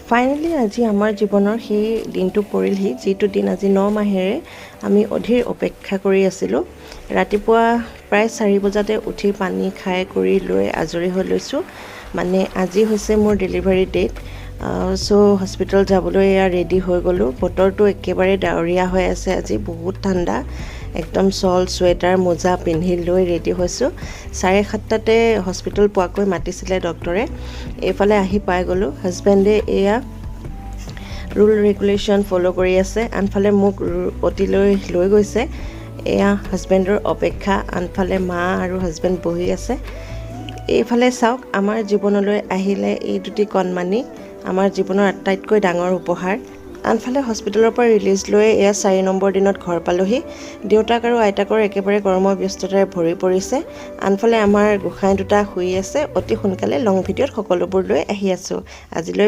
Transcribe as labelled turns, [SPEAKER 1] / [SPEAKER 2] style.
[SPEAKER 1] Finally আজি আমাৰ জীৱনৰ সেই দিনটো পৰিলহি, যিটো দিন আজি 9 মাহেৰে আমি অধীৰ অপেক্ষা কৰি আছিলোঁ। ৰাতিপুৱা প্ৰায় 4 বজাতে উঠি পানী খাই কৰি লৈ আজৰি হৈ লৈছোঁ। মানে আজি হৈছে মোৰ ডেলিভাৰী ডেট। চ' হস্পিটেল যাবলৈ এয়া ৰেডি হৈ গ'লোঁ। বতৰটো একেবাৰে ডাৱৰীয়া হৈ আছে, আজি বহুত ঠাণ্ডা। একদম শ্বল, চুৱেটাৰ, মোজা পিন্ধি লৈ ৰেডি হৈছোঁ। 7:30তে হস্পিটেল পোৱাকৈ মাতিছিলে ডক্টৰে। এইফালে আহি পাই গ'লোঁ। হাজবেণ্ডে এয়া ৰুল ৰেগুলেশ্যন ফ'ল' কৰি আছে, আনফালে মোক অ'টিলৈ লৈ গৈছে। এয়া হাজবেণ্ডৰ অপেক্ষা, আনফালে মা আৰু হাজবেণ্ড বহি আছে। এইফালে চাওক, আমাৰ জীৱনলৈ আহিলে এই দুটি কণমানি, আমাৰ জীৱনৰ আটাইতকৈ ডাঙৰ উপহাৰ। আনফালে হস্পিটেলৰ পৰা ৰিলিজ লৈ এয়া 4 নম্বৰ দিনত ঘৰ পালোহি। দেউতাক আৰু আইতাকৰ একেবাৰে কৰ্মব্যস্ততাৰে ভৰি পৰিছে। আনফালে আমাৰ গোঁসাই দুটা শুই আছে। অতি সোনকালে লং ভিডিঅ'ত সকলোবোৰ লৈ আহি আছোঁ। আজিলৈ।